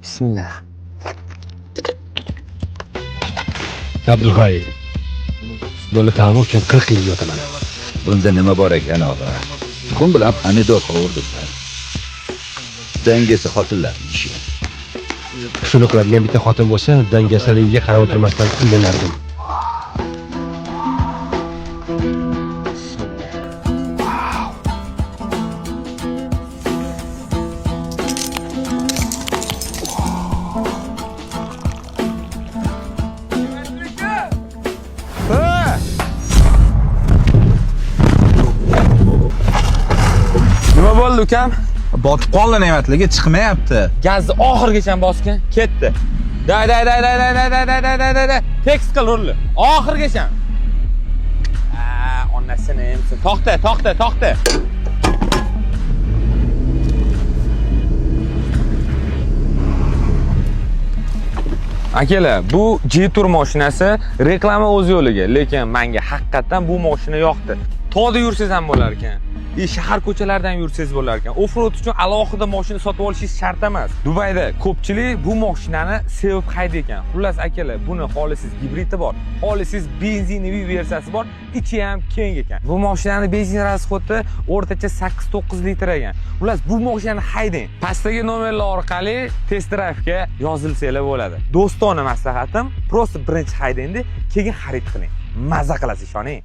Bismillah. Abdulhay. Bola tag'in uchun 40 yil yotaman. Bunda nima bor ekan, og'a? Tuxum bilan pomidor qovurdim. Dangasa xotinlarning ishi. Shuni qiladigan bitta xotin bo'lsa, dangasaligiga qarab o'tirmasdan uylanardim. Nima bo'ldi, ukam? Botib qoldi, ne'matligi chiqmayapti. Gazni oxirigacha bosgin, ketdi. Day day day day day day day day day day day day. Tekst qil rulni. Oxirigacha. A, onasini emsin. To'xta, to'xta, to'xta. Akalar, bu Jetour mashinasi, reklama o'z yo'liga, lekin menga haqiqatan bu mashina yoqdi. Tog'da yursangiz ham bo'lar ekan. Shahar ko'chalaridan yursangiz bo'lar ekan. Offroad uchun alohida mashina sotib olishingiz shart emas. Dubayda ko'pchilik bu mashinani sevib haydaydi ekan. Xullas akalar, buni xohlasangiz gibridi bor, xohlasangiz benzinli versiyasi bor, ichi ham keng ekan. Bu mashinani benzin расход i o'rtacha 8-9 litr ekan. Xullas bu mashinani haydang. Pastdagi nomerlar orqali test drive'ga yozilsanglar bo'ladi. Do'stona maslahatim, просто birinchi haydangda, keyin xarid qiling. Maza qilasiz, ishoning.